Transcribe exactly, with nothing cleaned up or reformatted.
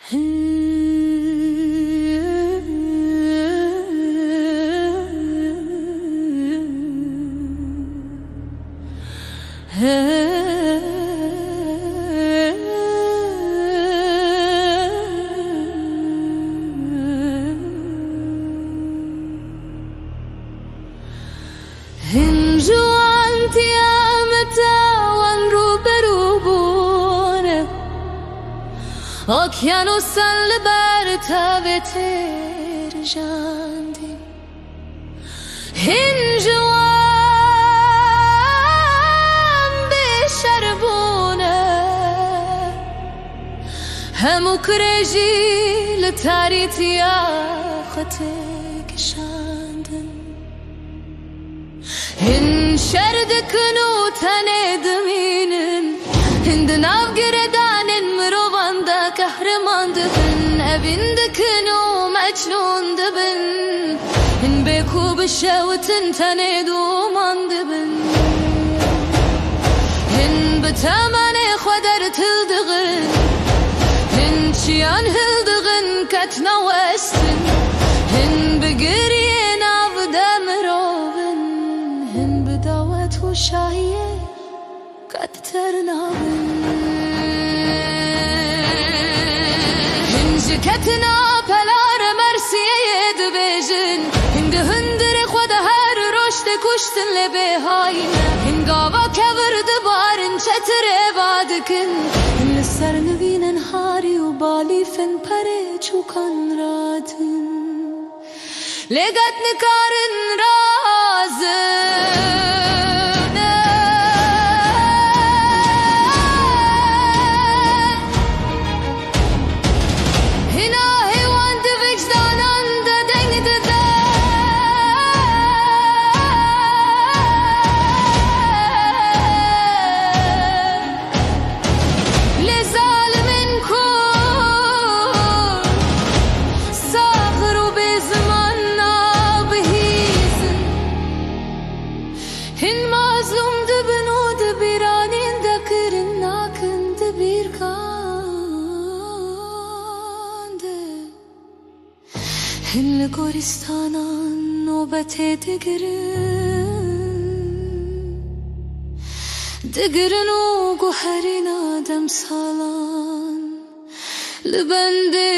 Hin ji wan tiyameta wan rûberû bûne, okyanusan li ber tavê têrijandin. Hin ji wan bêşer bûne, hemû kurê jî li tarîtiya xwe têkişandin. Hin şer dikin û tenê dimînin. Hin di nav giredanên mirovan de qehreman dibin. Evîn dikin û mecnûn dibin. Hin bêk û bişewitin tenê dûman dibin. Hin bi temenê xwe dertil dixin. Hin çiyan hildikin ketna westin. Hin bi giriyê nav de mirov in. Hin bi dawet û şahiyê qet ter nabin. Hin ji ketina pelara mersiyeyê dibêjin. Hin di hundirê xwe de her roj tê kuştin lê bêhay ne. Hin gava kevir dibarin çetirê va dikin. Hin li ser nivînin harî û balîfin perê çûkan radin. Lê qet nikarin razin. Hina hêwan di vicdanan de deng dide. Lê zalimên ku saxir û bêziman nabihîzin. Hin mazlûm dibin û di bîranîn de kirin nakin di bîrkan de. Hin li goristanan nobetê digirin, digirin û guherîna demsalan li bendê